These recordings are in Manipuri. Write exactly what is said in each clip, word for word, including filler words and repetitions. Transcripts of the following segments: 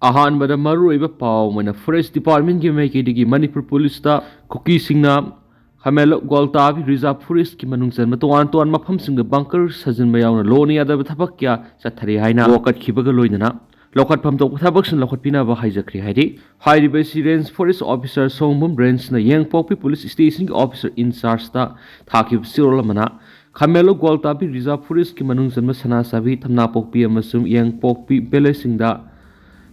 ꯑꯍꯥꯟꯕꯗ ꯃꯔꯨꯑꯣꯏꯕ ꯄꯥꯎ ꯑꯃꯅ Forest Department ꯀꯤ ꯃꯥꯏꯀꯩꯗꯒꯤ ꯃꯅꯤꯄꯨꯔ ꯄꯨꯂꯤꯁꯇ ꯀꯨꯀꯤꯁꯤꯡꯅ ꯈꯥꯃꯦꯟꯂꯣꯛ ꯒ꯭ꯋꯥꯜꯇꯥꯕꯤ Reserve Forest ꯀꯤ ꯃꯅꯨꯡ ꯆꯟꯕ ꯇꯣꯉꯥꯟ ꯇꯣꯉꯥꯟꯕ ꯃꯐꯝꯁꯤꯡꯗ bunker ꯁꯥꯖꯤꯟꯕ ꯌꯥꯎꯅ ꯂꯣꯅ ꯌꯥꯗꯕ ꯊꯕꯛ ꯀꯌꯥ ꯆꯠꯊꯔꯤ ꯍꯥꯏꯅ ꯋꯥꯀꯠꯈꯤꯕꯒ ꯂꯣꯏꯅꯅ ꯂꯧꯈꯠꯐꯝ ꯊꯣꯛꯄ ꯊꯕꯛꯁꯤꯡ ꯂꯧꯈꯠꯄꯤꯅꯕ ꯍꯥꯏꯖꯈ꯭ꯔꯦ ꯍꯥꯏꯔꯤ꯫ ꯍꯥꯏꯔꯤꯕ ꯑꯁꯤ Range Forest Officer ꯁꯣꯝꯕꯨꯝ Range ꯅ ꯌꯦꯡꯄꯣꯛꯄꯤ Police Station ꯒꯤ Officer in Charge ꯇ ꯊꯥꯈꯤꯕ ꯆꯦꯔꯣꯜ ꯑꯃꯅ ꯈꯥꯃꯦꯟꯂꯣꯛ ꯒ꯭ꯋꯥꯜꯇꯥꯕꯤ Reserve Forest ꯀꯤ ꯃꯅꯨꯡ ꯆꯟꯕ ꯁꯅꯥꯁꯥꯕꯤ, ꯊꯝꯅꯥꯄꯣꯛꯄꯤ ꯑꯃꯁꯨꯡ ꯌꯦꯡꯄꯣꯛꯄꯤ village ꯁꯤꯡꯗ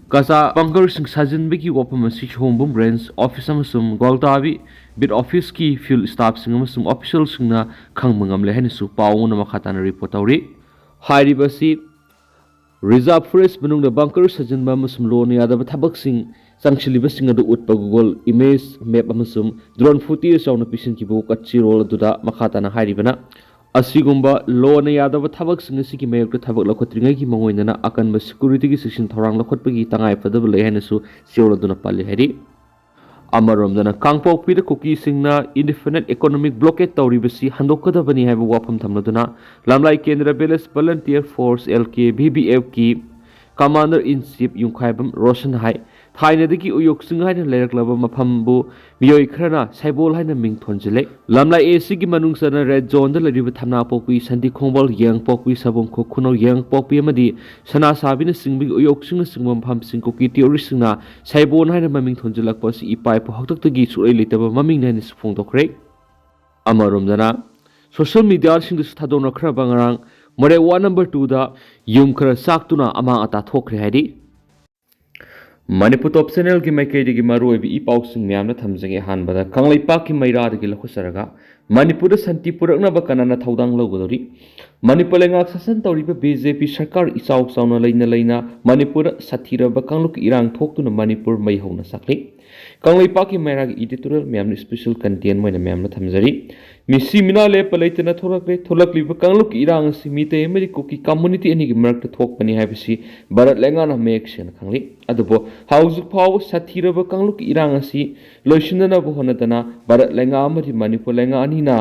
ꯀꯆꯥ bunker ꯁꯤꯡ ꯁꯥꯖꯤꯟꯕꯒꯤ ꯋꯥꯐꯝ ꯑꯁꯤ ꯁꯣꯝꯕꯨꯝ Range Office ꯑꯃꯁꯨꯡ ꯒ꯭ꯋꯥꯜꯇꯥꯕꯤ Beat Office ꯀꯤ field staff ꯁꯤꯡ ꯑꯃꯁꯨꯡ official ꯁꯤꯡꯅ ꯈꯪꯕ ꯉꯝꯂꯦ ꯍꯥꯏꯅꯁꯨ ꯄꯥꯎ ꯑꯃꯅ ꯃꯈꯥ ꯇꯥꯅ report ꯇꯧꯔꯤ꯫ ꯍꯥꯏꯔꯤꯕ ꯑꯁꯤ Reserve Forest ꯃꯅꯨꯡꯗ bunker ꯁꯥꯖꯤꯟꯕ ꯑꯃꯁꯨꯡ ꯂꯣꯅ ꯌꯥꯗꯕ ꯊꯕꯛꯁꯤꯡ ꯆꯪꯁꯤꯜꯂꯤꯕꯁꯤꯡ ꯑꯗꯨ ꯎꯠꯄ Google Image Map ꯑꯃꯁꯨꯡ drone footage ꯌꯥꯎꯅ ꯄꯤꯁꯤꯟꯈꯤꯕ ꯋꯥꯀꯠ ꯆꯦꯔꯣꯜ ꯑꯗꯨꯗ ꯃꯈꯥ ꯇꯥꯅ ꯍꯥꯏꯔꯤꯕꯅ, ꯑꯁꯤꯒꯨꯝꯕ ꯂꯣꯅ ꯌꯥꯗꯕ ꯊꯕꯛꯁꯤꯡ ꯑꯁꯤꯒꯤ ꯃꯥꯌꯣꯛꯇ ꯊꯕꯛ ꯂꯧꯈꯠꯇ꯭ꯔꯤꯉꯩꯒꯤ ꯃꯥꯡꯑꯣꯏꯅꯅ ꯑꯀꯟꯕ security ꯒꯤ ꯆꯦꯛꯁꯤꯟ ꯊꯧꯔꯥꯡ ꯂꯧꯈꯠꯄꯒꯤ ꯇꯉꯥꯏ ꯐꯗꯕ ꯂꯩ ꯍꯥꯏꯅꯁꯨ ꯆꯦꯔꯣꯜ ꯑꯗꯨꯅ ꯄꯜꯂꯤ ꯍꯥꯏꯔꯤ꯫ ꯑꯃꯔꯣꯝꯗꯅ ꯀꯥꯡꯄꯣꯛꯄꯤꯗ ꯀꯨꯀꯤꯁꯤꯡꯅ indefinite economic blockade ꯇꯧꯔꯤꯕꯁꯤ ꯍꯟꯗꯣꯛꯀꯗꯕꯅꯤ ꯍꯥꯏꯕ ꯋꯥꯐꯝ ꯊꯝꯂꯗꯨꯅ ꯂꯝꯂꯥꯏ ꯀꯦꯟꯗ꯭ꯔ Village Volunteer Force L K V V F ꯀꯤ Commander in Chief ꯌꯨꯝꯈꯥꯏꯕꯝ ꯔꯣꯁꯟ ꯍꯥꯏ, ꯊꯥꯏꯅꯗꯒꯤ ꯎꯌꯣꯛ ꯆꯤꯡ ꯍꯥꯏꯅ ꯂꯩꯔꯛꯂꯕ ꯃꯐꯝꯕꯨ ꯃꯤꯑꯣꯏ ꯈꯔꯅ ꯁꯩꯕꯣꯜ ꯍꯥꯏꯅ ꯃꯤꯡ ꯊꯣꯟꯖꯤꯜꯂꯦ꯫ ꯂꯝꯂꯥꯏ ꯑꯦ ꯁꯤꯒꯤ ꯃꯅꯨꯡ ꯆꯟꯅ Red Zone ꯗ ꯂꯩꯔꯤꯕ ꯊꯝꯅꯥꯄꯣꯛꯄꯤ, ꯁꯟꯗꯤ ꯈꯣꯡꯕꯥꯜ, ꯌꯦꯡꯄꯣꯛꯄꯤ, ꯁꯕꯣꯡꯈꯣꯛ ꯈꯨꯅꯧ, ꯌꯦꯡꯄꯣꯛꯄꯤ ꯑꯃꯗꯤ ꯁꯅꯥꯁꯥꯕꯤꯅꯆꯤꯡꯕꯒꯤ ꯎꯌꯣꯛꯁꯤꯡꯅꯆꯤꯡꯕ ꯃꯐꯝꯁꯤꯡ ꯀꯨꯀꯤ terrorist ꯁꯤꯡꯅ ꯁꯩꯕꯣꯟ ꯍꯥꯏꯅ ꯃꯃꯤꯡ ꯊꯣꯟꯖꯤꯜꯂꯛꯄ ꯑꯁꯤ ꯏꯄꯥ ꯏꯄꯨ ꯍꯥꯛꯇꯛꯇꯒꯤ ꯁꯨꯛꯂꯩ ꯂꯩꯇꯕ ꯃꯃꯤꯡꯅꯤ ꯍꯥꯏꯅꯁꯨ ꯐꯣꯡꯗꯣꯛꯈ꯭ꯔꯦ꯫ ꯑꯃꯔꯣꯝꯗꯅ social media ꯁꯤꯡꯗꯁꯨ ꯊꯥꯗꯣꯛꯅꯈ꯭ꯔꯕ ꯉꯔꯥꯡ ꯃꯣꯔꯦ ward number two ꯗ ꯌꯨꯝ ꯈꯔ ꯆꯥꯛꯇꯨꯅ ꯑꯃꯥꯡ ꯑꯇꯥ ꯊꯣꯛꯈ꯭ꯔꯦ ꯍꯥꯏꯔꯤ꯫ ꯃꯅꯤꯄꯨꯔ Top Channel ꯒꯤ ꯃꯥꯏꯀꯩꯗꯒꯤ ꯃꯔꯨꯑꯣꯏꯕ ꯏ ꯄꯥꯎꯁꯤꯡ ꯃꯌꯥꯝꯅ ꯊꯝꯖꯒꯦ꯫ ꯑꯍꯥꯟꯕꯗ ꯀꯪꯂꯩꯄꯥꯛꯀꯤ ꯃꯩꯔꯥꯗꯒꯤ ꯂꯧꯈꯠꯆꯔꯒ ꯃꯅꯤꯄꯨꯔꯗ ꯁꯥꯟꯇꯤ ꯄꯨꯔꯛꯅꯕ ꯀꯅꯥꯅ ꯊꯧꯗꯥꯡ ꯂꯧꯒꯗꯧꯔꯤ? ꯃꯅꯤꯄꯨꯔ ꯂꯩꯉꯥꯛ ꯁꯥꯁꯟ ꯇꯧꯔꯤꯕ B J P ꯁꯔꯀꯥꯔ ꯏꯆꯥꯎ ꯆꯥꯎꯅ ꯂꯩꯅ ꯂꯩꯅ ꯃꯅꯤꯄꯨꯔꯗ ꯁꯥꯊꯤꯔꯕ ꯀꯥꯡꯂꯨꯞꯀꯤ ꯏꯔꯥꯡ ꯊꯣꯛꯇꯨꯅ ꯃꯅꯤꯄꯨꯔ ꯃꯩ ꯍꯧꯅ ꯆꯥꯛꯂꯤ꯫ ꯀꯪꯂꯩꯄꯥꯛꯀꯤ ꯃꯩꯔꯥꯒꯤ editorial ꯃꯌꯥꯝꯅ special content ꯑꯣꯏꯅ ꯃꯌꯥꯝꯅ ꯊꯝꯖꯔꯤ꯫ ꯃꯤꯁꯤ ꯃꯤꯅꯥ ꯂꯦꯞꯄ ꯂꯩꯇꯅ ꯊꯣꯛꯂꯛꯂꯦ꯫ ꯊꯣꯛꯂꯛꯂꯤꯕ ꯀꯥꯡꯂꯨꯞꯀꯤ ꯏꯔꯥꯡ ꯑꯁꯤ ꯃꯤꯇꯩ ꯑꯃꯗꯤ ꯀꯨꯀꯤ community ꯑꯅꯤꯒꯤ ꯃꯔꯛꯇ ꯊꯣꯛꯄꯅꯤ ꯍꯥꯏꯕꯁꯤ ꯚꯥꯔꯠ ꯂꯩꯉꯥꯛꯅ ꯃꯌꯦꯛ ꯁꯦꯡꯅ ꯈꯪꯂꯤ꯫ ꯑꯗꯨꯕꯨ ꯍꯧꯖꯤꯛ ꯐꯥꯎꯕ ꯁꯥꯊꯤꯔꯕ ꯀꯥꯡꯂꯨꯞꯀꯤ ꯏꯔꯥꯡ ꯑꯁꯤ ꯂꯣꯏꯁꯤꯟꯅꯅꯕ ꯍꯣꯠꯅꯗꯅ ꯚꯥꯔꯠ ꯂꯩꯉꯥꯛ ꯑꯃꯗꯤ ꯃꯅꯤꯄꯨꯔ ꯂꯩꯉꯥꯛ ꯑꯅꯤꯅ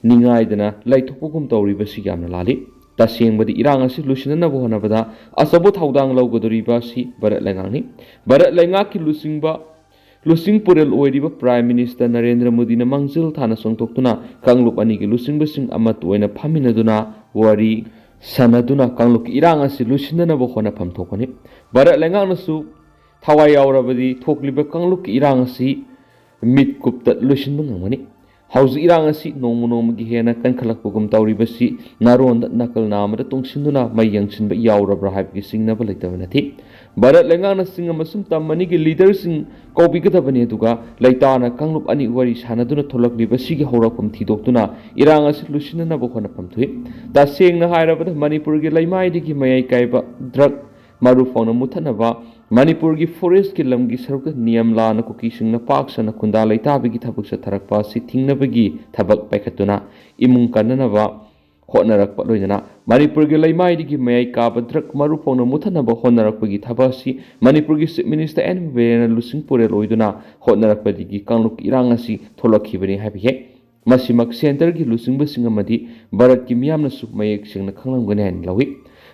ꯅꯤꯡꯉꯥꯏꯗꯅ ꯂꯩꯊꯣꯛꯄꯒꯨꯝ ꯇꯧꯔꯤꯕꯁꯤ ꯌꯥꯝꯅ ꯂꯥꯜꯂꯤ꯫ ꯇꯁꯦꯡꯕꯗꯤ ꯏꯔꯥꯡ ꯑꯁꯤ ꯂꯣꯏꯁꯤꯟꯅꯅꯕ ꯍꯣꯠꯅꯕꯗ ꯑꯆꯧꯕ ꯊꯧꯗꯥꯡ ꯂꯧꯒꯗꯧꯔꯤꯕ ꯑꯁꯤ ꯚꯥꯔꯠ ꯂꯩꯉꯥꯛꯅꯤ꯫ ꯚꯥꯔꯠ ꯂꯩꯉꯥꯛꯀꯤ ꯂꯨꯆꯤꯡꯕ ꯂꯨꯆꯤꯡ ꯄꯨꯔꯦꯜ ꯑꯣꯏꯔꯤꯕ Prime Minister ꯅꯔꯦꯟꯗ꯭ꯔ ꯃꯣꯗꯤꯅ ꯃꯥꯡꯖꯤꯜ ꯊꯥꯅ ꯆꯣꯡꯊꯣꯛꯇꯨꯅ ꯀꯥꯡꯂꯨꯞ ꯑꯅꯤꯒꯤ ꯂꯨꯆꯤꯡꯕꯁꯤꯡ ꯑꯃꯠꯇ ꯑꯣꯏꯅ ꯐꯝꯃꯤꯟꯅꯗꯨꯅ ꯋꯥꯔꯤ ꯁꯥꯟꯅꯗꯨꯅ ꯀꯥꯡꯂꯨꯞꯀꯤ ꯏꯔꯥꯡ ꯑꯁꯤ ꯂꯣꯏꯁꯤꯟꯅꯅꯕ ꯍꯣꯠꯅꯐꯝ ꯊꯣꯛꯄꯅꯤ꯫ ꯚꯥꯔꯠ ꯂꯩꯉꯥꯛꯅꯁꯨ ꯊꯋꯥꯏ ꯌꯥꯎꯔꯕꯗꯤ ꯊꯣꯛꯂꯤꯕ ꯀꯥꯡꯂꯨꯞꯀꯤ ꯏꯔꯥꯡ ꯑꯁꯤ ꯃꯤꯠꯀꯨꯞꯇ ꯂꯣꯏꯁꯤꯟꯕ ꯉꯝꯒꯅꯤ꯫ ꯍꯧꯖꯤꯛ ꯏꯔꯥꯡ ꯑꯁꯤ ꯅꯣꯡꯃ ꯅꯣꯡꯃꯒꯤ ꯍꯦꯟꯅ ꯀꯟꯈꯠꯂꯛꯄꯒꯨꯝ ꯇꯧꯔꯤꯕꯁꯤ ꯅꯥꯔꯣꯟꯗ ꯅꯥꯀꯜ ꯅꯥꯝꯃꯗ ꯇꯣꯡꯁꯤꯟꯗꯨꯅ ꯃꯩ ꯌꯥꯡꯁꯤꯟꯕ ꯌꯥꯎꯔꯕ꯭ꯔꯥ ꯍꯥꯏꯕꯒꯤ ꯆꯤꯡꯅꯕ ꯂꯩꯇꯕ ꯅꯠꯇꯦ꯫ ꯚꯥꯔꯠ ꯂꯩꯉꯥꯛꯅ ꯆꯤꯡ ꯑꯃꯁꯨꯡ ꯇꯝ ꯑꯅꯤꯒꯤ leaderꯁꯤꯡ ꯀꯧꯕꯤꯒꯗꯕꯅꯤ, ꯑꯗꯨꯒ ꯂꯩꯇꯥꯅ ꯀꯥꯡꯂꯨꯞ ꯑꯅꯤ ꯋꯥꯔꯤ ꯁꯥꯟꯅꯗꯨꯅ ꯊꯣꯛꯂꯛꯂꯤꯕ ꯁꯤꯒꯤ ꯍꯧꯔꯛꯐꯝ ꯊꯤꯗꯣꯛꯇꯨꯅ ꯏꯔꯥꯡ ꯑꯁꯤ ꯂꯣꯏꯁꯤꯟꯅꯅꯕ ꯍꯣꯠꯅꯐꯝ ꯊꯣꯛꯏ꯫ ꯇꯁꯦꯡꯅ ꯍꯥꯏꯔꯕꯗ ꯃꯅꯤꯄꯨꯔꯒꯤ ꯂꯩꯃꯥꯏꯗꯒꯤ ꯃꯌꯥꯏ ꯀꯥꯏꯕ drug ꯃꯔꯨ ꯐꯥꯎꯅ ꯃꯨꯊꯠꯅꯕ ꯃꯅꯤꯄꯨꯔꯒꯤ forestꯀꯤ ꯂꯝꯒꯤ ꯁꯔꯨꯛꯇ ꯅꯤꯌꯝ ꯂꯥꯟꯅ ꯀꯨꯀꯤꯁꯤꯡꯅ ꯄꯥꯛ ꯁꯟꯅ ꯈꯨꯟꯗꯥ ꯂꯩꯇꯥꯕꯤꯒꯤ ꯊꯕꯛ ꯆꯠꯊꯔꯛꯄ ꯑꯁꯤ ꯊꯤꯡꯅꯕꯒꯤ ꯊꯕꯛ ꯄꯥꯏꯈꯠꯇꯨꯅ ꯏꯃꯨꯡ ꯀꯟꯅꯅꯕ ꯍꯣꯠꯅꯔꯛꯄ, ꯂꯣꯏꯅꯅ ꯃꯅꯤꯄꯨꯔꯒꯤ ꯂꯩꯃꯥꯏꯗꯒꯤ ꯃꯌꯥꯏ ꯀꯥꯕ drug ꯃꯔꯨ ꯐꯥꯎꯅ ꯃꯨꯊꯠꯅꯕ ꯍꯣꯠꯅꯔꯛꯄꯒꯤ ꯊꯕꯛ ꯑꯁꯤ ꯃꯅꯤꯄꯨꯔꯒꯤ Chief Minister ꯑꯦꯟ ꯕꯤꯔꯦꯟꯅ ꯂꯨꯆꯤꯡ ꯄꯨꯔꯦꯜ ꯑꯣꯏꯗꯨꯅ ꯍꯣꯠꯅꯔꯛꯄꯗꯒꯤ ꯀꯥꯡꯂꯨꯞꯀꯤ ꯏꯔꯥꯡ ꯑꯁꯤ ꯊꯣꯛꯂꯛꯈꯤꯕꯅꯤ ꯍꯥꯏꯕ ꯌꯥꯏ꯫ ꯃꯁꯤꯃꯛ centreꯒꯤ ꯂꯨꯆꯤꯡꯕꯁꯤꯡ ꯑꯃꯗꯤ ꯚꯥꯔꯠꯀꯤ ꯃꯤꯌꯥꯝꯅꯁꯨ ꯃꯌꯦꯛ ꯁꯦꯡꯅ ꯈꯪꯂꯝꯒꯅꯤ ꯍꯥꯏꯅ ꯂꯧꯏ꯫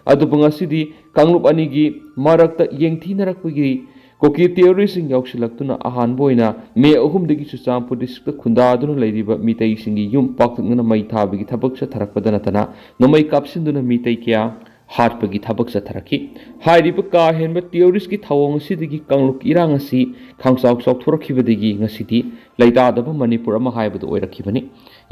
ꯑꯗꯨꯕꯨ ꯉꯁꯤꯗꯤ ꯀꯥꯡꯂꯨꯞ ꯑꯅꯤꯒꯤ ꯃꯔꯛꯇ ꯌꯦꯡꯊꯤꯅꯔꯛꯄꯒꯤ ꯀꯨꯀꯤ terroristꯁꯤꯡ ꯌꯥꯎꯁꯤꯜꯂꯛꯇꯨꯅ ꯑꯍꯥꯟꯕ ꯑꯣꯏꯅ ꯃꯦ ꯑꯍꯨꯝꯗꯒꯤ ꯆꯨꯔꯆꯥꯟꯄꯨꯔ districtꯇ ꯈꯨꯟꯗꯥꯗꯨꯅ ꯂꯩꯔꯤꯕ ꯃꯤꯇꯩꯁꯤꯡꯒꯤ ꯌꯨꯝ ꯄꯥꯛꯇꯛꯅꯅ ꯃꯩ ꯊꯥꯕꯒꯤ ꯊꯕꯛ ꯆꯠꯊꯔꯛꯄꯗ ꯅꯠꯇꯅ ꯅꯣꯡꯃꯩ ꯀꯥꯞꯁꯤꯟꯗꯨꯅ ꯃꯤꯇꯩ ꯀꯌꯥ ꯍꯥꯠꯄꯒꯤ ꯊꯕꯛ ꯆꯠꯊꯔꯛꯈꯤ꯫ ꯍꯥꯏꯔꯤꯕ ꯀꯥ ꯍꯦꯟꯕ terroristꯀꯤ ꯊꯧꯑꯣꯡ ꯑꯁꯤꯗꯒꯤ ꯀꯥꯡꯂꯨꯞꯀꯤ ꯏꯔꯥꯡ ꯑꯁꯤ ꯈꯪꯆꯥꯎ ꯆꯥꯎꯊꯣꯔꯛꯈꯤꯕꯗꯒꯤ ꯉꯁꯤꯗꯤ ꯂꯩꯇꯥꯗꯕ ꯃꯅꯤꯄꯨꯔ ꯑꯃ ꯍꯥꯏꯕꯗꯨ ꯑꯣꯏꯔꯛꯈꯤꯕꯅꯤ꯫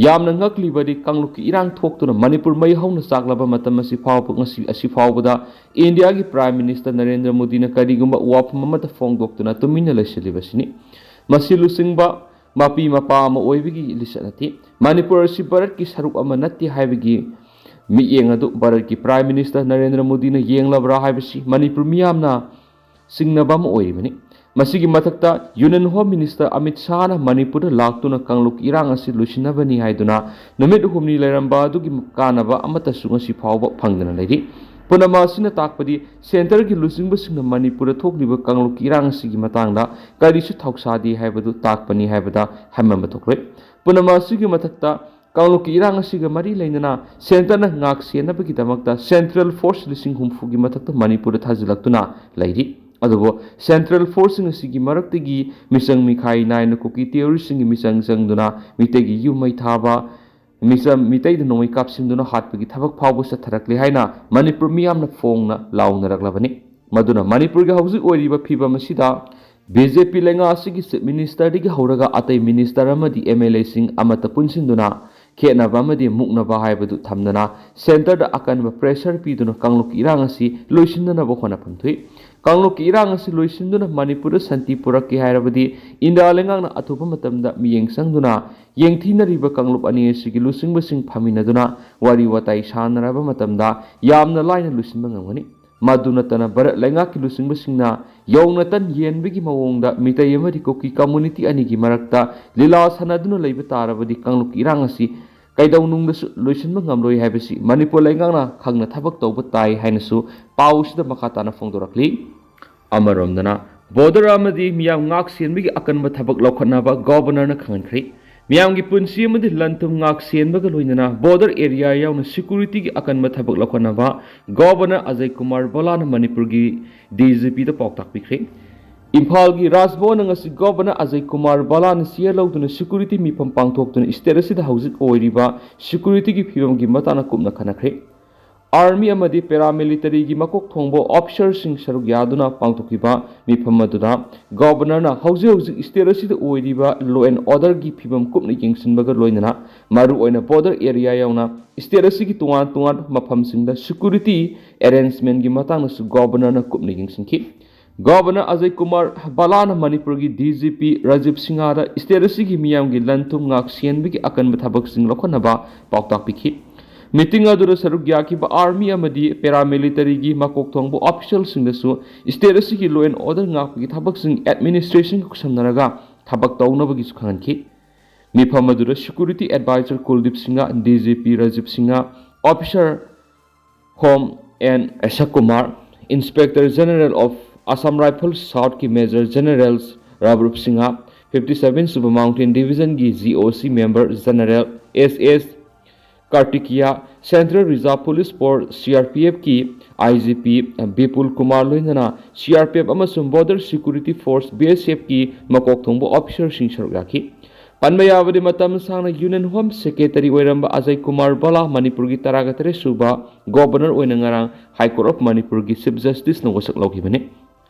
ꯌꯥꯝꯅ ꯉꯛꯂꯤꯕꯗꯤ ꯀꯥꯡꯂꯨꯞꯀꯤ ꯏꯔꯥꯡ ꯊꯣꯛꯇꯨꯅ ꯃꯅꯤꯄꯨꯔ ꯃꯩ ꯍꯧꯅ ꯆꯥꯛꯂꯕ ꯃꯇꯝ ꯑꯁꯤ ꯐꯥꯎꯕ, ꯉꯁꯤ ꯑꯁꯤ ꯐꯥꯎꯕꯗ ꯏꯟꯗꯤꯌꯥꯒꯤ Prime Minister ꯅꯔꯦꯟꯗ꯭ꯔ ꯃꯣꯗꯤꯅ ꯀꯔꯤꯒꯨꯝꯕ ꯋꯥꯐꯝ ꯑꯃꯠꯇ ꯐꯣꯡꯗꯣꯛꯇꯨꯅ ꯇꯨꯃꯤꯟꯅ ꯂꯩꯁꯤꯜꯂꯤꯕꯁꯤꯅꯤ꯫ ꯃꯁꯤ ꯂꯨꯆꯤꯡꯕ ꯃꯄꯤ ꯃꯄꯥ ꯑꯃ ꯑꯣꯏꯕꯒꯤ ꯂꯤꯆꯠ ꯅꯠꯇꯦ꯫ ꯃꯅꯤꯄꯨꯔ ꯑꯁꯤ ꯚꯥꯔꯠꯀꯤ ꯁꯔꯨꯛ ꯑꯃ ꯅꯠꯇꯦ ꯍꯥꯏꯕꯒꯤ ꯃꯤꯠꯌꯦꯡ ꯑꯗꯨ ꯚꯥꯔꯠꯀꯤ Prime Minister ꯅꯔꯦꯟꯗ꯭ꯔ ꯃꯣꯗꯤꯅ ꯌꯦꯡꯂꯕ꯭ꯔꯥ ꯍꯥꯏꯕꯁꯤ ꯃꯅꯤꯄꯨꯔ ꯃꯤꯌꯥꯝꯅ ꯆꯤꯡꯅꯕ ꯑꯃ ꯑꯣꯏꯔꯤꯕꯅꯤ꯫ ꯃꯁꯤꯒꯤ ꯃꯊꯛꯇ Union Home Minister ꯑꯃꯤꯠ ꯁꯥꯍꯅ ꯃꯅꯤꯄꯨꯔꯗ ꯂꯥꯛꯇꯨꯅ ꯀꯥꯡꯂꯨꯞꯀꯤ ꯏꯔꯥꯡ ꯑꯁꯤ ꯂꯣꯏꯁꯤꯟꯅꯕꯅꯤ ꯍꯥꯏꯗꯨꯅ ꯅꯨꯃꯤꯠ ꯍꯨꯝꯅꯤ ꯂꯩꯔꯝꯕ ꯑꯗꯨꯒꯤ ꯀꯥꯟꯅꯕ ꯑꯃꯠꯇꯁꯨ ꯉꯁꯤ ꯐꯥꯎꯕ ꯐꯪꯗꯅ ꯂꯩꯔꯤ꯫ ꯄꯨꯝꯅꯃꯛ ꯑꯁꯤꯅ ꯇꯥꯛꯄꯗꯤ centreꯒꯤ ꯂꯨꯆꯤꯡꯕꯁꯤꯡꯅ ꯃꯅꯤꯄꯨꯔꯗ ꯊꯣꯛꯂꯤꯕ ꯀꯥꯡꯂꯨꯞꯀꯤ ꯏꯔꯥꯡ ꯑꯁꯤꯒꯤ ꯃꯇꯥꯡꯗ ꯀꯔꯤꯁꯨ ꯊꯧꯁꯥꯗꯦ ꯍꯥꯏꯕꯗꯨ ꯇꯥꯛꯄꯅꯤ ꯍꯥꯏꯕꯗ ꯍꯟꯃꯟꯕ ꯊꯣꯛꯂꯣꯏ꯫ ꯄꯨꯝꯅꯃꯛ ꯑꯁꯤꯒꯤ ꯃꯊꯛꯇ ꯀꯥꯡꯂꯨꯞꯀꯤ ꯏꯔꯥꯡ ꯑꯁꯤꯒ ꯃꯔꯤ ꯂꯩꯅꯅ ꯁꯦꯟꯇꯔꯅ ꯉꯥꯛ ꯁꯦꯟꯅꯕꯒꯤꯗꯃꯛꯇ ꯁꯦꯟꯇ꯭ꯔꯦꯜ ꯐꯣꯔꯁ ꯂꯤꯁꯤꯡ ꯍꯨꯝꯐꯨꯒꯤ ꯃꯊꯛꯇ ꯃꯅꯤꯄꯨꯔꯗ ꯊꯥꯖꯤꯜꯂꯛꯇꯨꯅ ꯂꯩꯔꯤ꯫ ꯑꯗꯨꯕꯨ ꯁꯦꯟꯇ꯭ꯔꯦꯜ ꯐꯣꯔꯁꯁꯤꯡ ꯑꯁꯤꯒꯤ ꯃꯔꯛꯇꯒꯤ ꯃꯤꯆꯪ ꯃꯤꯈꯥꯏ ꯅꯥꯏꯅ ꯀꯨꯀꯤ ꯇꯦꯔꯣꯔꯤꯁꯁꯤꯡꯒꯤ ꯃꯤꯆꯪ ꯆꯪꯗꯨꯅ ꯃꯤꯇꯩꯒꯤ ꯌꯨꯝ ꯃꯩ ꯊꯥꯕ, ꯃꯤꯆꯝ ꯃꯤꯇꯩꯗ ꯅꯣꯡꯃꯩ ꯀꯥꯞꯁꯤꯟꯗꯨꯅ ꯍꯥꯠꯄꯒꯤ ꯊꯕꯛ ꯐꯥꯎꯕ ꯆꯠꯊꯔꯛꯂꯦ ꯍꯥꯏꯅ ꯃꯅꯤꯄꯨꯔ ꯃꯤꯌꯥꯝꯅ ꯐꯣꯡꯅ ꯂꯥꯎꯅꯔꯛꯂꯕꯅꯤ꯫ ꯃꯗꯨꯅ ꯃꯅꯤꯄꯨꯔꯒꯤ ꯍꯧꯖꯤꯛ ꯑꯣꯏꯔꯤꯕ ꯐꯤꯕꯝ ꯑꯁꯤꯗ ꯕꯤ ꯖꯦ ꯄꯤ ꯂꯩꯉꯥꯛ ꯑꯁꯤꯒꯤ ꯆꯤꯐ ꯃꯤꯅꯤꯁꯇꯔꯗꯒꯤ ꯍꯧꯔꯒ ꯑꯇꯩ ꯃꯤꯅꯤꯁꯇꯔ ꯑꯃꯗꯤ ꯑꯦꯝ ꯑꯦꯜ ꯑꯦꯁꯤꯡ ꯑꯃꯠꯇ ꯄꯨꯟꯁꯤꯟꯗꯨꯅ ꯈꯦꯠꯅꯕ ꯑꯃꯗꯤ ꯃꯨꯛꯅꯕ ꯍꯥꯏꯕꯗꯨ ꯊꯝꯗꯅ ꯁꯦꯟꯇꯔꯗ ꯑꯀꯟꯕ ꯄ꯭ꯔꯦꯁꯔ ꯄꯤꯗꯨꯅ ꯀꯥꯡꯂꯨꯞꯀꯤ ꯏꯔꯥꯡ ꯑꯁꯤ ꯂꯣꯏꯁꯤꯟꯅꯅꯕ ꯍꯣꯠꯅꯐꯝ ꯊꯣꯛꯏ꯫ ꯀꯥꯡꯂꯨꯞꯀꯤ ꯏꯔꯥꯡ ꯑꯁꯤ ꯂꯣꯏꯁꯤꯟꯗꯨꯅ ꯃꯅꯤꯄꯨꯔꯗ ꯁꯥꯟꯇꯤ ꯄꯨꯔꯛꯀꯦ ꯍꯥꯏꯔꯕꯗꯤ ꯏꯟꯗꯤꯌꯥ ꯂꯩꯉꯥꯛꯅ ꯑꯊꯨꯕ ꯃꯇꯝꯗ ꯃꯤꯠꯌꯦꯡ ꯆꯪꯗꯨꯅ ꯌꯦꯡꯊꯤꯅꯔꯤꯕ ꯀꯥꯡꯂꯨꯞ ꯑꯅꯤ ꯑꯁꯤꯒꯤ ꯂꯨꯆꯤꯡꯕꯁꯤꯡ ꯐꯝꯃꯤꯟꯅꯗꯨꯅ ꯋꯥꯔꯤ ꯋꯥꯇꯥꯏ ꯁꯥꯟꯅꯔꯕ ꯃꯇꯝꯗ ꯌꯥꯝꯅ ꯂꯥꯏꯅ ꯂꯣꯏꯁꯤꯟꯕ ꯉꯝꯒꯅꯤ꯫ ꯃꯗꯨ ꯅꯠꯇꯅ ꯚꯥꯔꯠ ꯂꯩꯉꯥꯛꯀꯤ ꯂꯨꯆꯤꯡꯕꯁꯤꯡꯅ ꯌꯧꯅ ꯇꯟ ꯌꯦꯟꯕꯒꯤ ꯃꯑꯣꯡꯗ ꯃꯤꯇꯩ ꯑꯃꯗꯤ ꯀꯨꯀꯤ ꯀꯝꯃꯨꯅꯤꯇꯤ ꯑꯅꯤꯒꯤ ꯃꯔꯛꯇ ꯂꯤꯂꯥ ꯁꯥꯟꯅꯗꯨꯅ ꯂꯩꯕ ꯇꯥꯔꯕꯗꯤ ꯀꯥꯡꯂꯨꯞꯀꯤ ꯏꯔꯥꯡ ꯑꯁꯤ ꯀꯩꯗꯧꯅꯨꯡꯗꯁꯨ ꯂꯣꯏꯁꯤꯟꯕ ꯉꯝꯂꯣꯏ ꯍꯥꯏꯕꯁꯤ ꯃꯅꯤꯄꯨꯔ ꯂꯩꯉꯥꯛꯅ ꯈꯪꯅ ꯊꯕꯛ ꯇꯧꯕ ꯇꯥꯏ ꯍꯥꯏꯅꯁꯨ ꯄꯥꯎꯁꯤꯗ ꯃꯈꯥ ꯇꯥꯅ ꯐꯣꯡꯗꯣꯔꯛꯂꯤ꯫ ꯑꯃꯔꯣꯝꯗꯅ ꯕꯣꯔꯗꯔ ꯑꯃꯗꯤ ꯃꯤꯌꯥꯝ ꯉꯥꯛ ꯁꯦꯟꯕꯒꯤ ꯑꯀꯟꯕ ꯊꯕꯛ ꯂꯧꯈꯠꯅꯕ ꯒꯣꯚꯔꯅꯔꯅ ꯈꯪꯍꯟꯈ꯭ꯔꯦ꯫ ꯃꯤꯌꯥꯝꯒꯤ ꯄꯨꯟꯁꯤ ꯑꯃꯗꯤ ꯂꯟ ꯊꯨꯝ ꯉꯥꯛ ꯁꯦꯟꯕꯒ ꯂꯣꯏꯅꯅ ꯕꯣꯔꯗꯔ ꯑꯦꯔꯤꯌꯥ ꯌꯥꯎꯅ ꯁꯦꯀ꯭ꯌꯨꯔꯤꯇꯤꯒꯤ ꯑꯀꯟꯕ ꯊꯕꯛ ꯂꯧꯈꯠꯅꯕ ꯒꯣꯚꯔꯅꯔ ꯑꯖꯌ ꯀꯨꯃꯥꯔ ꯚꯂꯥꯅ ꯃꯅꯤꯄꯨꯔꯒꯤ ꯗꯤ ꯖꯤ ꯄꯤꯗ ꯄꯥꯎꯇꯥꯛ ꯄꯤꯈ꯭ꯔꯦ꯫ ꯏꯝꯐꯥꯜꯒꯤ ꯔꯥꯖꯚꯋꯟꯅ ꯉꯁꯤ ꯒꯣꯚꯔꯅꯔ ꯑꯖꯌ ꯀꯨꯃꯥꯔ ꯚꯂꯥꯅ ꯆꯤꯌꯔ ꯂꯧꯗꯨꯅ ꯁꯦꯀ꯭ꯌꯨꯔꯤꯇꯤ ꯃꯤꯐꯝ ꯄꯥꯡꯊꯣꯛꯇꯨꯅ ꯁ꯭ꯇꯦꯠ ꯑꯁꯤꯗ ꯍꯧꯖꯤꯛ ꯑꯣꯏꯔꯤꯕ ꯁꯦꯀ꯭ꯌꯨꯔꯤꯇꯤꯒꯤ ꯐꯤꯕꯝꯒꯤ ꯃꯇꯥꯡꯗ ꯀꯨꯞꯅ ꯈꯟꯅꯈ꯭ꯔꯦ꯫ ꯑꯥꯔꯃꯤ ꯑꯃꯗꯤ ꯄꯦꯔꯥꯃꯤꯂꯤꯇꯔꯤꯒꯤ ꯃꯀꯣꯛ ꯊꯣꯡꯕ ꯑꯣꯐꯤꯁꯔꯁꯤꯡ ꯁꯔꯨꯛ ꯌꯥꯗꯨꯅ ꯄꯥꯡꯊꯣꯛꯈꯤꯕ ꯃꯤꯐꯝ ꯑꯗꯨꯗ ꯒꯣꯚꯔꯅꯔꯅ ꯍꯧꯖꯤꯛ ꯍꯧꯖꯤꯛ ꯁ꯭ꯇꯦꯠ ꯑꯁꯤꯗ ꯑꯣꯏꯔꯤꯕ ꯂꯣ ꯑꯦꯟ ꯑꯣꯔꯗꯔꯒꯤ ꯐꯤꯕꯝ ꯀꯨꯞꯅ ꯌꯦꯡꯁꯤꯟꯕꯒ ꯂꯣꯏꯅꯅ ꯃꯔꯨꯑꯣꯏꯅ ꯕꯣꯔꯗꯔ ꯑꯦꯔꯤꯌꯥ ꯌꯥꯎꯅ ꯁ꯭ꯇꯦꯠ ꯑꯁꯤꯒꯤ ꯇꯣꯉꯥꯟ ꯇꯣꯉꯥꯟꯕ ꯃꯐꯝꯁꯤꯡꯗ ꯁꯦꯀ꯭ꯌꯨꯔꯤꯇꯤ ꯑꯦꯔꯦꯟꯖꯃꯦꯟꯒꯤ ꯃꯇꯥꯡꯗꯁꯨ ꯒꯣꯚꯔꯅꯔꯅ ꯀꯨꯞꯅ ꯌꯦꯡꯁꯤꯟꯈꯤ꯫ ꯒꯣꯚꯔꯅꯔ ꯑꯖꯌ ꯀꯨꯃꯥꯔ ꯕꯂꯥꯅ ꯃꯅꯤꯄꯨꯔꯒꯤ ꯗꯤ ꯖꯤ ꯄꯤ ꯔꯥꯖꯤꯕ ꯁꯤꯡꯍꯗ ꯁ꯭ꯇꯦꯠ ꯑꯁꯤꯒꯤ ꯃꯤꯌꯥꯝꯒꯤ ꯂꯟ ꯊꯨꯝ ꯉꯥꯛ ꯁꯦꯟꯕꯒꯤ ꯑꯀꯟꯕ ꯊꯕꯛꯁꯤꯡ ꯂꯧꯈꯠꯅꯕ ꯄꯥꯎꯇꯥꯛ ꯄꯤꯈꯤ꯫ ꯃꯤꯇꯤꯡ ꯑꯗꯨꯗ ꯁꯔꯨꯛ ꯌꯥꯈꯤꯕ ꯑꯥꯔꯃꯤ ꯑꯃꯗꯤ ꯄꯦꯔꯥꯃꯤꯂꯤꯇꯔꯤꯒꯤ ꯃꯀꯣꯛ ꯊꯣꯡꯕ ꯑꯣꯐꯤꯁꯤꯌꯦꯜꯁꯤꯡꯗꯁꯨ ꯁ꯭ꯇꯦꯠ ꯑꯁꯤꯒꯤ ꯂꯣ ꯑꯦꯟ ꯑꯣꯔꯗꯔ ꯉꯥꯛꯄꯒꯤ ꯊꯕꯛꯁꯤꯡ ꯑꯦꯗꯃꯤꯅꯤꯁꯇ꯭ꯔꯦꯁꯟꯒ ꯈꯨꯠꯁꯝꯅꯔꯒ ꯊꯕꯛ ꯇꯧꯅꯕꯒꯤꯁꯨ ꯈꯪꯍꯟꯈꯤ꯫ ꯃꯤꯐꯝ ꯑꯗꯨꯗ security advisor Kuldip Singh, D G P Rajiv Singh, officer home N Ashok Kumar, inspector general of Assam rifles ꯁꯥꯎꯠꯀꯤ major general Rabrup Singh, fifty seven ꯁꯨꯕ Mountain Division ꯒꯤ G O C member General S S Kartikiya, Central Reserve Police Force, C R P F ꯀꯤ I G P Bipul Kumar ꯂꯣꯏꯅꯅ C R P F ꯑꯃꯁꯨꯡ Border Security Force, B S F ꯀꯤ ꯃꯀꯣꯛ ꯊꯣꯡꯕ officer ꯁꯤꯡ ꯁꯔꯨꯛ ꯌꯥꯈꯤ꯫ ꯄꯟꯕ ꯌꯥꯕꯗꯤ, ꯃꯇꯝ ꯁꯥꯡꯅ Union Home Secretary ꯑꯣꯏꯔꯝꯕ ꯑꯖꯌ ꯀꯨꯃꯥꯔ ꯕꯂꯥ ꯃꯅꯤꯄꯨꯔꯒꯤ ꯇꯔꯥꯒ ꯇꯔꯦꯠ ꯁꯨꯕ Governor ꯑꯣꯏꯅ ꯉꯔꯥꯡ High Court of ꯃꯅꯤꯄꯨꯔꯒꯤ Chief Justice ꯅ ꯋꯥꯁꯛ ꯂꯧꯈꯤꯕꯅꯤ꯫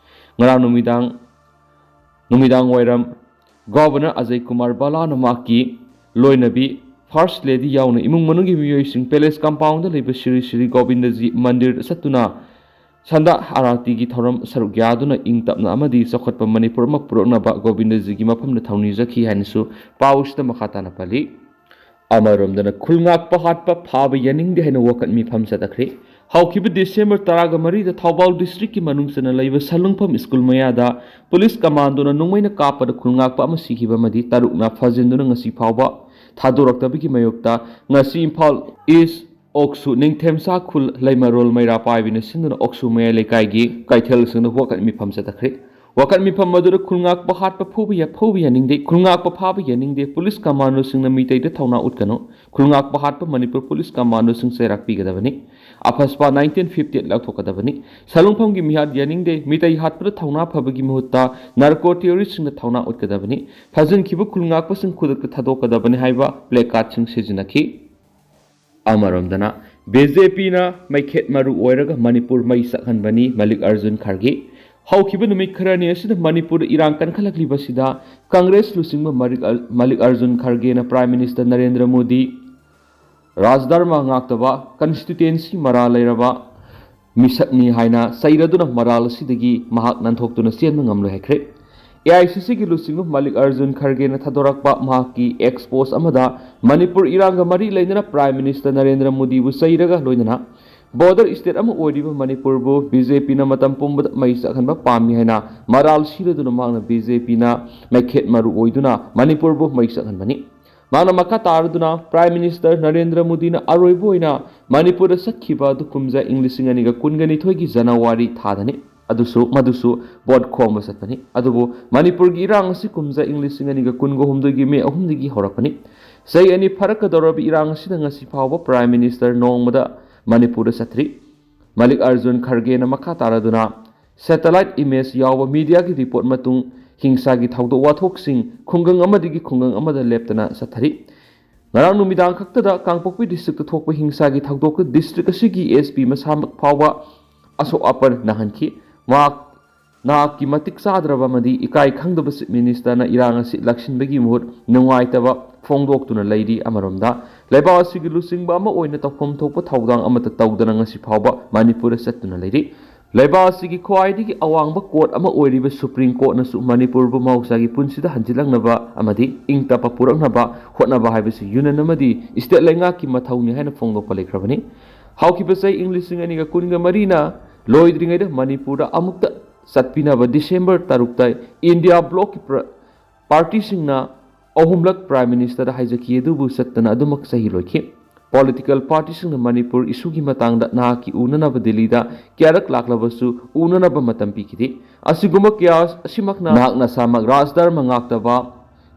ꯉꯔꯥꯡ ꯅꯨꯃꯤꯗꯥꯡ, ꯅꯨꯃꯤꯗꯥꯡ ꯋꯥꯏꯔꯝ Governor ꯑꯖꯌ ꯀꯨꯃꯥꯔ ꯕꯂꯥꯅ ꯃꯍꯥꯛꯀꯤ ꯂꯣꯏꯅꯕꯤ First Lady ꯌꯥꯎꯅ ꯏꯃꯨꯡ ꯃꯅꯨꯡꯒꯤ ꯃꯤꯑꯣꯏꯁꯤꯡ Palace compound ꯗ ꯂꯩꯕ ꯁ꯭ꯔꯤ ꯁ꯭ꯔꯤ ꯒꯣꯕꯤꯟꯗꯖꯤ ꯃꯟꯗꯤꯔꯗ ꯆꯠꯇꯨꯅ ꯁꯟꯗꯥ ꯑꯥꯔꯥꯇꯤꯒꯤ ꯊꯧꯔꯝ ꯁꯔꯨꯛ ꯌꯥꯗꯨꯅ ꯏꯪ ꯇꯞꯅ ꯑꯃꯗꯤ ꯆꯥꯎꯈꯠꯄ ꯃꯅꯤꯄꯨꯔ ꯑꯃ ꯄꯨꯔꯛꯅꯕ ꯒꯣꯕꯤꯟꯗꯖꯤꯒꯤ ꯃꯐꯝꯗ ꯊꯧꯅꯤꯖꯈꯤ ꯍꯥꯏꯅꯁꯨ ꯄꯥꯎ ꯑꯁꯤꯗ ꯃꯈꯥ ꯇꯥꯅ ꯄꯜꯂꯤ꯫ ꯑꯃꯔꯣꯝꯗꯅ, ꯈꯨꯜ ꯉꯥꯛꯄ ꯍꯥꯠꯄ ꯐꯥꯕ ꯌꯥꯅꯤꯡꯗꯦ ꯍꯥꯏꯅ ꯋꯥꯀꯠ ꯃꯤꯐꯝ ꯆꯠꯊꯈ꯭ꯔꯦ꯫ ꯍꯧꯈꯤꯕ December ꯇꯔꯥꯒ ꯃꯔꯤꯗ ꯊꯧꯕꯥꯜ district ꯀꯤ ꯃꯅꯨꯡ ꯆꯟꯅ ꯂꯩꯕ ꯁꯂꯨꯡꯐꯝ school ꯃꯌꯥꯗ police commando ꯅ ꯅꯣꯡꯃꯩꯅ ꯀꯥꯞꯄꯗ ꯈꯨꯜ ꯉꯥꯛꯄ ꯑꯃ ꯁꯤꯈꯤꯕ ꯑꯃꯗꯤ ꯇꯔꯨꯛꯅ ꯐꯥꯖꯤꯟꯗꯨꯅ ꯉꯁꯤ ꯐꯥꯎꯕ ꯊꯥꯗꯣꯔꯛꯇꯕꯒꯤ ꯃꯥꯌꯣꯛꯇ ꯉꯁꯤ ꯏꯝꯐꯥꯜ East ꯑꯣꯛꯁꯨ ꯅꯤꯡꯊꯦꯝꯁꯥ ꯈꯨꯜ ꯂꯩꯃꯔꯣꯜ ꯃꯩꯔꯥ ꯄꯥꯏꯕꯤꯅ ꯁꯤꯟꯗꯨꯅ ꯑꯣꯛꯁꯨ ꯃꯌꯥꯏ ꯂꯩꯀꯥꯏꯒꯤ ꯀꯩꯊꯦꯜꯁꯤꯡꯗ ꯋꯥꯀꯠ ꯃꯤꯐꯝ ꯆꯠꯊꯈ꯭ꯔꯦ꯫ ꯋꯥꯀꯠ ꯃꯤꯐꯝ ꯑꯗꯨꯗ ꯈꯨꯜ ꯉꯥꯛꯄ ꯍꯥꯠꯄ ꯐꯨꯕ ꯌꯥ-, ꯐꯨꯕ ꯌꯥꯅꯤꯡꯗꯦ, ꯈꯨꯜ ꯉꯥꯛꯄ ꯐꯥꯕ ꯌꯥꯅꯤꯡꯗꯦ, police commando ꯁꯤꯡꯅ ꯃꯤꯇꯩꯗ ꯊꯧꯅꯥ ꯎꯠꯀꯅꯨ, ꯈꯨꯜ ꯉꯥꯛꯄ ꯍꯥꯠꯄ ꯃꯅꯤꯄꯨꯔ police commando ꯁꯤꯡ ꯆꯩꯔꯥꯛ ꯄꯤꯒꯗꯕꯅꯤ, ꯑꯐꯁꯄꯥ nineteen fifty eight ꯂꯧꯊꯣꯛꯀꯗꯕꯅꯤ, ꯁꯂꯨꯡꯐꯝꯒꯤ ꯃꯤꯍꯥꯠ ꯌꯥꯅꯤꯡꯗꯦ, ꯃꯤꯇꯩ ꯍꯥꯠꯄꯗ ꯊꯧꯅꯥ ꯐꯕꯒꯤ ꯃꯍꯨꯠꯇ narco terrorist ꯁꯤꯡꯅ ꯊꯧꯅꯥ ꯎꯠꯀꯗꯕꯅꯤ, ꯐꯥꯖꯤꯟꯈꯤꯕ ꯈꯨꯜ ꯉꯥꯛꯄꯁꯤꯡ ꯈꯨꯗꯛꯇ ꯊꯥꯗꯣꯛꯀꯗꯕꯅꯤ ꯍꯥꯏꯕ placard ꯁꯤꯡ ꯁꯤꯖꯤꯟꯅꯈꯤ꯫ ꯑꯃꯔꯣꯝꯗꯅ, B J P ꯅ ꯃꯩꯈꯦꯠ ꯃꯔꯨ ꯑꯣꯏꯔꯒ ꯃꯅꯤꯄꯨꯔ ꯃꯩ ꯆꯥꯛꯍꯟꯕꯅꯤ, ꯃꯜꯂꯤꯛ ꯑꯔꯖꯨꯟ ꯈꯔꯒꯦ꯫ ꯍꯧꯈꯤꯕ ꯅꯨꯃꯤꯠ ꯈꯔꯅꯤ ꯑꯁꯤꯗ ꯃꯅꯤꯄꯨꯔꯗ ꯏꯔꯥꯡ ꯀꯟꯈꯠꯂꯛꯂꯤꯕꯁꯤꯗ Congress ꯂꯨꯆꯤꯡꯕ ꯃꯔꯤꯛ ꯑꯔ-, ꯃꯜꯂꯤꯛ ꯑꯔꯖꯨꯟ ꯈꯔꯒꯦꯅ Prime Minister ꯅꯔꯦꯟꯗ꯭ꯔ ꯃꯣꯗꯤ, ꯔꯥꯖ ꯙꯔꯃ ꯉꯥꯛꯇꯕ, constituency ꯃꯔꯥꯜ ꯂꯩꯔꯕ ꯃꯤꯁꯛꯅꯤ ꯍꯥꯏꯅ ꯆꯩꯔꯗꯨꯅ ꯃꯔꯥꯜ ꯑꯁꯤꯗꯒꯤ ꯃꯍꯥꯛ ꯅꯥꯟꯊꯣꯛꯇꯨꯅ ꯆꯦꯟꯕ ꯉꯝꯂꯣꯏ ꯍꯥꯏꯈ꯭ꯔꯦ꯫ A I C C ꯒꯤ ꯂꯨꯆꯤꯡꯕ ꯃꯜꯂꯤꯛ ꯑꯔꯖꯨꯟ ꯈꯔꯒꯦꯅ ꯊꯥꯗꯣꯔꯛꯄ ꯃꯍꯥꯛꯀꯤ X post ꯑꯃꯗ ꯃꯅꯤꯄꯨꯔ ꯏꯔꯥꯡꯒ ꯃꯔꯤ ꯂꯩꯅꯅ Prime Minister ꯅꯔꯦꯟꯗ꯭ꯔ ꯃꯣꯗꯤꯕꯨ ꯆꯩꯔꯒ ꯂꯣꯏꯅꯅ border state ꯑꯃ ꯑꯣꯏꯔꯤꯕ ꯃꯅꯤꯄꯨꯔꯕꯨ B J P ꯅ ꯃꯇꯝ ꯄꯨꯝꯕꯗ ꯃꯩ ꯆꯥꯛꯍꯟꯕ ꯄꯥꯝꯃꯤ ꯍꯥꯏꯅ ꯃꯔꯥꯜ ꯁꯤꯔꯗꯨꯅ ꯃꯍꯥꯛꯅ B J P ꯅ ꯃꯩꯈꯦꯠ ꯃꯔꯨ ꯑꯣꯏꯗꯨꯅ ꯃꯅꯤꯄꯨꯔꯕꯨ ꯃꯩ ꯆꯥꯛꯍꯟꯕꯅꯤ꯫ ꯃꯍꯥꯛꯅ ꯃꯈꯥ ꯇꯥꯔꯗꯨꯅ Prime Minister ꯅꯔꯦꯟꯗ꯭ꯔ ꯃꯣꯗꯤꯅ ꯑꯔꯣꯏꯕ ꯑꯣꯏꯅ ꯃꯅꯤꯄꯨꯔꯗ ꯆꯠꯈꯤꯕ ꯑꯗꯨ ꯀꯨꯝꯖꯥ ꯏꯪ ꯂꯤꯁꯤꯡ ꯑꯅꯤꯒ ꯀꯨꯟꯒ ꯅꯤꯊꯣꯏꯒꯤ January ꯊꯥꯗꯅꯤ꯫ ꯑꯗꯨꯁꯨ ꯃꯗꯨꯁꯨ ꯚꯣꯠ ꯈꯣꯝꯕ ꯆꯠꯄꯅꯤ꯫ ꯑꯗꯨꯕꯨ ꯃꯅꯤꯄꯨꯔꯒꯤ ꯏꯔꯥꯡ ꯑꯁꯤ ꯀꯨꯝꯖꯥ ꯏꯪ ꯂꯤꯁꯤꯡ ꯑꯅꯤꯒ ꯀꯨꯟꯒ ꯍꯨꯝꯗꯣꯏꯒꯤ ꯃꯦ ꯑꯍꯨꯝꯗꯒꯤ ꯍꯧꯔꯛꯄꯅꯤ꯫ ꯆꯍꯤ ꯑꯅꯤ ꯐꯥꯔꯛꯀꯗꯧꯔꯕ ꯏꯔꯥꯡ ꯑꯁꯤꯗ ꯉꯁꯤ ꯐꯥꯎꯕ Prime Minister ꯅꯣꯡꯃꯗ ꯃꯅꯤꯄꯨꯔꯗ ꯆꯠꯇ꯭ꯔꯤ꯫ ꯃꯜꯂꯤꯛ ꯑꯔꯖꯨꯟ ꯈꯔꯒꯦꯅ ꯃꯈꯥ ꯇꯥꯔꯗꯨꯅ satellite image ꯌꯥꯎꯕ mediaꯒꯤ report ꯃꯇꯨꯡ ꯍꯤꯡꯁꯥꯒꯤ ꯊꯧꯗꯣꯛ ꯋꯥꯊꯣꯛꯁꯤꯡ ꯈꯨꯡꯒꯪ ꯑꯃꯗꯒꯤ ꯈꯨꯡꯒꯪ ꯑꯃꯗ ꯂꯦꯞꯇꯅ ꯆꯠꯊꯔꯤ꯫ ꯉꯔꯥꯡ ꯅꯨꯃꯤꯗꯥꯡ ꯈꯛꯇꯗ ꯀꯥꯡꯄꯣꯛꯄꯤ districtꯇ ꯊꯣꯛꯄ ꯍꯤꯡꯁꯥꯒꯤ ꯊꯧꯗꯣꯛꯇ district ꯑꯁꯤꯒꯤ S P ꯃꯁꯥꯃꯛ ꯐꯥꯎꯕ ꯑꯁꯣꯛ ꯑꯄꯟ ꯅꯪꯍꯟꯈꯤ꯫ ꯃꯍꯥꯛ ꯅꯍꯥꯛꯀꯤ ꯃꯇꯤꯛ ꯆꯥꯗ꯭ꯔꯕ ꯑꯃꯗꯤ ꯏꯀꯥꯏ ꯈꯪꯗꯕ Chief Ministerꯅ ꯏꯔꯥꯡ ꯑꯁꯤ ꯂꯥꯛꯁꯤꯟꯕꯒꯤ ꯃꯍꯨꯠ ꯅꯨꯡꯉꯥꯏꯇꯕ ꯐꯣꯡꯗꯣꯛꯇꯨꯅ ꯂꯩꯔꯤ꯫ ꯑꯃꯔꯣꯝꯗ ꯂꯩꯕꯥꯛ ꯑꯁꯤꯒꯤ ꯂꯨꯆꯤꯡꯕ ꯑꯃ ꯑꯣꯏꯅ ꯇꯧꯐꯝ ꯊꯣꯛꯄ ꯊꯧꯗꯥꯡ ꯑꯃꯠꯇ ꯇꯧꯗꯅ ꯉꯁꯤ ꯐꯥꯎꯕ ꯃꯅꯤꯄꯨꯔꯗ ꯆꯠꯇꯨꯅ ꯂꯩꯔꯤ꯫ ꯂꯩꯕꯥꯛ ꯑꯁꯤꯒꯤ ꯈ꯭ꯋꯥꯏꯗꯒꯤ ꯑꯋꯥꯡꯕ court ꯑꯃ ꯑꯣꯏꯔꯤꯕ Supreme Courtꯅꯁꯨ ꯃꯅꯤꯄꯨꯔꯕꯨ ꯃꯍꯧꯁꯥꯒꯤ ꯄꯨꯟꯁꯤꯗ ꯍꯟꯖꯤꯜꯂꯛꯅꯕ ꯑꯃꯗꯤ ꯏꯪ ꯇꯞꯄ ꯄꯨꯔꯛꯅꯕ ꯍꯣꯠꯅꯕ ꯍꯥꯏꯕꯁꯤ union ꯑꯃꯗꯤ state ꯂꯩꯉꯥꯛꯀꯤ ꯃꯊꯧꯅꯤ ꯍꯥꯏꯅ ꯐꯣꯡꯗꯣꯛꯄ ꯂꯩꯈ꯭ꯔꯕꯅꯤ꯫ ꯍꯧꯈꯤꯕ ꯆꯍꯤ ꯏꯪ ꯂꯤꯁꯤꯡ ꯑꯅꯤꯒ ꯀꯨꯟꯒ ꯃꯔꯤꯅ ꯂꯣꯏꯗ꯭ꯔꯤꯉꯩꯗ ꯃꯅꯤꯄꯨꯔꯗ ꯑꯃꯨꯛꯇ ꯆꯠꯄꯤꯅꯕ December ꯇꯔꯨꯛꯇ India blocꯀꯤ partyꯁꯤꯡꯅ ꯑꯍꯨꯝꯂꯛ Prime Ministerꯗ ꯍꯥꯏꯖꯈꯤ, ꯑꯗꯨꯕꯨ ꯆꯠꯇꯅ ꯑꯗꯨꯃꯛ ꯆꯍꯤ ꯂꯣꯏꯈꯤ꯫ Political partyꯁꯤꯡꯅ ꯃꯅꯤꯄꯨꯔ issueꯒꯤ ꯃꯇꯥꯡꯗ ꯅꯍꯥꯛꯀꯤ ꯎꯅꯅꯕ ꯗꯤꯜꯂꯤꯗ ꯀꯌꯥꯔꯛ ꯂꯥꯛꯂꯕꯁꯨ ꯎꯅꯅꯕ ꯃꯇꯝ ꯄꯤꯈꯤꯗꯦ꯫ ꯑꯁꯤꯒꯨꯝꯕ ꯀꯌꯥ ꯑꯁꯤꯃꯛꯅ ꯅꯍꯥꯛ ꯅꯁꯥꯃꯛ ꯔꯥꯖ ꯙꯔꯃ ꯉꯥꯛꯇꯕ,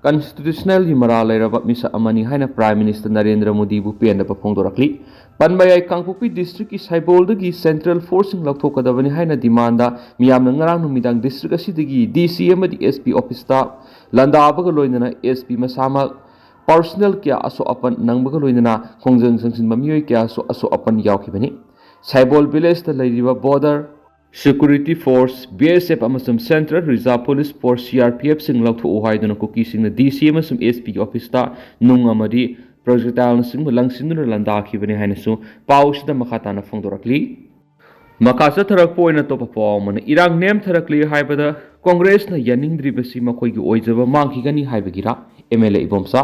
constitutionalꯒꯤ ꯃꯔꯥꯜ ꯂꯩꯔꯕ ꯃꯤꯁꯛ ꯑꯃꯅꯤ ꯍꯥꯏꯅ Prime Minister ꯅꯔꯦꯟꯗ꯭ꯔ ꯃꯣꯗꯤꯕꯨ ꯄꯦꯟꯗꯕ ꯐꯣꯡꯗꯣꯔꯛꯂꯤ꯫ ꯄꯟꯕ ꯌꯥꯏ, ꯀꯥꯡꯄꯣꯛꯄꯤ districtꯀꯤ ꯁꯥꯏꯕꯣꯜꯗꯒꯤ central forceꯁꯤꯡ ꯂꯧꯊꯣꯛꯀꯗꯕꯅꯤ ꯍꯥꯏꯅ demandꯗ ꯃꯤꯌꯥꯝꯅ ꯉꯔꯥꯡ ꯅꯨꯃꯤꯗꯥꯡ district ꯑꯁꯤꯗꯒꯤ DC ꯑꯃꯗꯤ SP officeꯇ ꯂꯥꯟꯗꯥꯕꯒ ꯂꯣꯏꯅꯅ SP ꯃꯁꯥꯃꯛ personal ꯀꯌꯥ ꯑꯁꯣꯛ ꯑꯄꯟ ꯅꯪꯕꯒ ꯂꯣꯏꯅꯅ ꯈꯣꯡꯖꯪ ꯆꯪꯁꯤꯟꯕ ꯃꯤꯑꯣꯏ ꯀꯌꯥꯁꯨ ꯑꯁꯣꯛ ꯑꯄꯟ ꯌꯥꯎꯈꯤꯕꯅꯤ꯫ ꯁꯥꯏꯕꯣꯜ villageꯇ ꯂꯩꯔꯤꯕ Border Security Force, BSF ꯑꯃꯁꯨꯡ Central Reserve Police Force, CRPFꯁꯤꯡ ꯂꯧꯊꯣꯛꯎ ꯍꯥꯏꯗꯨꯅ ꯀꯨꯀꯤꯁꯤꯡꯅ DC ꯑꯃꯁꯨꯡ SPꯒꯤ officeꯇ ꯅꯨꯡ ꯑꯃꯗꯤ projectileꯅꯆꯤꯡꯕ ꯂꯪꯁꯤꯟꯗꯨꯅ ꯂꯥꯟꯗꯥꯈꯤꯕꯅꯤ ꯍꯥꯏꯅꯁꯨ ꯄꯥꯎ ꯑꯁꯤꯗ ꯃꯈꯥ ꯇꯥꯅ ꯐꯣꯡꯗꯣꯔꯛꯂꯤ꯫ ꯃꯈꯥ ꯆꯠꯊꯔꯛꯄ ꯑꯣꯏꯅ ꯑꯇꯣꯞꯄ ꯄꯥꯎ ꯑꯃꯅ, ꯏꯔꯥꯡ ꯅꯦꯝꯊꯔꯛꯂꯦ ꯍꯥꯏꯕꯗ Congressꯅ ꯌꯥꯅꯤꯡꯗ꯭ꯔꯤꯕꯁꯤ ꯃꯈꯣꯏꯒꯤ ꯑꯣꯏꯖꯕ ꯃꯥꯡꯈꯤꯒꯅꯤ ꯍꯥꯏꯕꯒꯤꯔꯥ? MLA ꯏꯕꯣꯝꯆꯥ,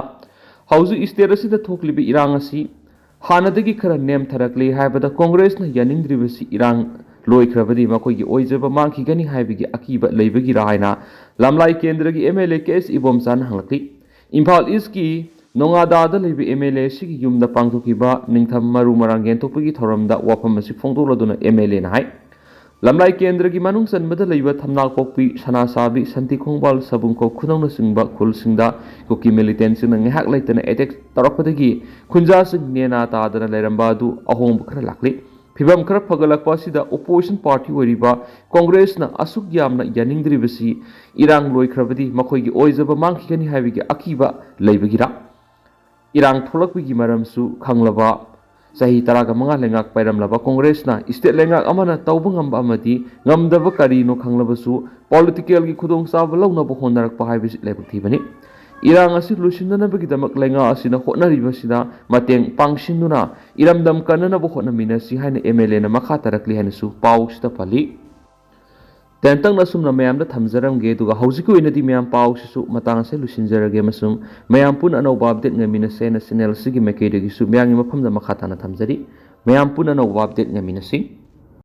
ꯍꯧꯖꯤꯛ state ꯑꯁꯤꯗ ꯊꯣꯛꯂꯤꯕ ꯏꯔꯥꯡ ꯑꯁꯤ ꯍꯥꯟꯅꯗꯒꯤ ꯈꯔ ꯅꯦꯝꯊꯔꯛꯂꯦ ꯍꯥꯏꯕꯗ Congressꯅ ꯌꯥꯅꯤꯡꯗ꯭ꯔꯤꯕꯁꯤ ꯏꯔꯥꯡ ꯂꯣꯏꯈ꯭ꯔꯕꯗꯤ ꯃꯈꯣꯏꯒꯤ ꯑꯣꯏꯖꯕ ꯃꯥꯡꯈꯤꯒꯅꯤ ꯍꯥꯏꯕꯒꯤ ꯑꯀꯤꯕ ꯂꯩꯕꯒꯤꯔꯥ ꯍꯥꯏꯅ ꯂꯝꯂꯥꯏ ꯀꯦꯟꯗ꯭ꯔꯒꯤ MLA ꯀꯦ ꯑꯦꯁ ꯏꯕꯣꯝꯆꯥꯅ ꯍꯪꯂꯛꯂꯤ꯫ ꯏꯝꯐꯥꯜ Eastꯀꯤ ꯅꯣꯉꯥꯗꯥꯗ ꯂꯩꯕ MLA ꯑꯁꯤꯒꯤ ꯌꯨꯝꯗ ꯄꯥꯡꯊꯣꯛꯈꯤꯕ ꯅꯤꯡꯊꯝ ꯃꯔꯨ ꯃꯔꯥꯡ ꯌꯦꯟꯊꯣꯛꯄꯒꯤ ꯊꯧꯔꯝꯗ ꯋꯥꯐꯝ ꯑꯁꯤ ꯐꯣꯡꯗꯣꯛꯂꯗꯨꯅ MLAꯅ ꯍꯥꯏ, ꯂꯝꯂꯥꯏ ꯀꯦꯟꯗ꯭ꯔꯒꯤ ꯃꯅꯨꯡ ꯆꯟꯕꯗ ꯂꯩꯕ ꯊꯝꯅꯥꯄꯣꯛꯄꯤ, ꯁꯅꯥꯁꯥꯕꯤ, ꯁꯟꯇꯤꯈꯣꯡꯕꯥꯜ, ꯁꯕꯨꯡꯈꯣꯛ, ꯈꯨꯅꯧꯅꯆꯤꯡꯕ ꯈꯨꯜꯁꯤꯡꯗ ꯀꯨꯀꯤ ꯃꯤꯂꯤꯇꯦꯟꯁꯤꯡꯅ ꯉꯥꯏꯍꯥꯛ ꯂꯩꯇꯅ ꯑꯦꯇꯦꯛ ꯇꯧꯔꯛꯄꯗꯒꯤ ꯈꯨꯟꯖꯥꯁꯤꯡ ꯅꯦꯅꯥ ꯇꯥꯗꯅ ꯂꯩꯔꯝꯕ ꯑꯗꯨ ꯑꯍꯣꯡꯕ ꯈꯔ ꯂꯥꯛꯂꯤ꯫ ꯐꯤꯕꯝ ꯈꯔ ꯐꯒꯠꯂꯛꯄ ꯑꯁꯤꯗ ꯑꯣꯄꯣꯖꯤꯁꯟ ꯄꯥꯔꯇꯤ ꯑꯣꯏꯔꯤꯕ ꯀꯣꯡꯒ꯭ꯔꯦꯁꯅ ꯑꯁꯨꯛ ꯌꯥꯝꯅ ꯌꯥꯅꯤꯡꯗ꯭ꯔꯤꯕꯁꯤ ꯏꯔꯥꯡ ꯂꯣꯏꯈ꯭ꯔꯕꯗꯤ ꯃꯈꯣꯏꯒꯤ ꯑꯣꯏꯖꯕ ꯃꯥꯡꯈꯤꯒꯅꯤ ꯍꯥꯏꯕꯒꯤ ꯑꯀꯤꯕ ꯂꯩꯕꯒꯤꯔ? ꯏꯔꯥꯡ ꯊꯣꯛꯂꯛꯄꯒꯤ ꯃꯔꯝꯁꯨ ꯈꯪꯂꯕ, ꯆꯍꯤ ꯇꯔꯥꯒ ꯃꯉꯥ ꯂꯩꯉꯥꯛ ꯄꯥꯏꯔꯝꯂꯕ ꯀꯣꯡꯒ꯭ꯔꯦꯁꯅ ꯁ꯭ꯇꯦꯠ ꯂꯩꯉꯥꯛ ꯑꯃꯅ ꯇꯧꯕ ꯉꯝꯕ ꯑꯃꯗꯤ ꯉꯝꯗꯕ ꯀꯔꯤꯅꯣ ꯈꯪꯂꯕꯁꯨ ꯄꯣꯂꯤꯇꯤꯀꯦꯜꯒꯤ ꯈꯨꯗꯣꯡꯆꯥꯕ ꯂꯧꯅꯕ ꯍꯣꯠꯅꯔꯛꯄ ꯍꯥꯏꯕꯁꯤ ꯂꯥꯏꯕꯛ ꯊꯤꯕꯅꯤ꯫ ꯏꯔꯥꯡ ꯑꯁꯤ ꯂꯣꯏꯁꯤꯟꯅꯅꯕꯒꯤꯗꯃꯛ ꯂꯩꯉꯥꯛ ꯑꯁꯤꯅ ꯍꯣꯠꯅꯔꯤꯕꯁꯤꯗ ꯃꯇꯦꯡ ꯄꯥꯡꯁꯤꯟꯗꯨꯅ ꯏꯔꯝꯗꯝ ꯀꯟꯅꯅꯕ ꯍꯣꯠꯅꯃꯤꯟꯅꯁꯤ ꯍꯥꯏꯅ ꯑꯦꯝ ꯑꯦꯜ ꯑꯦꯅ ꯃꯈꯥ ꯇꯥꯔꯛꯂꯤ ꯍꯥꯏꯅꯁꯨ ꯄꯥꯎꯁꯤꯗ ꯄꯜꯂꯤ꯫ ꯇꯦꯟꯇꯛꯅ ꯑꯁꯨꯝꯅ ꯃꯌꯥꯝꯗ ꯊꯝꯖꯔꯝꯒꯦ, ꯑꯗꯨꯒ ꯍꯧꯖꯤꯛꯀꯤ ꯑꯣꯏꯅꯗꯤ ꯃꯌꯥꯝ ꯄꯥꯎꯁꯤꯁꯨ ꯃꯇꯥꯡ ꯑꯁꯤꯗ ꯂꯣꯏꯁꯤꯟꯖꯔꯒꯦ ꯑꯃꯁꯨꯡ ꯃꯌꯥꯝ ꯄꯨꯟꯅ ꯑꯅꯧꯕ ꯑꯞꯗꯦꯠ ꯉꯥꯏꯃꯤꯟꯅꯁꯦ ꯍꯥꯏꯅ ꯆꯦꯅꯦꯜ ꯑꯁꯤꯒꯤ ꯃꯥꯏꯀꯩꯗꯒꯤꯁꯨ ꯃꯌꯥꯝꯒꯤ ꯃꯐꯝꯗ ꯃꯈꯥ ꯇꯥꯅ ꯊꯝꯖꯔꯤ꯫ ꯃꯌꯥꯝ ꯄꯨꯟꯅ ꯑꯅꯧꯕ ꯑꯞꯗꯦꯠ ꯉꯥꯏꯃꯤꯟꯅꯁꯤ꯫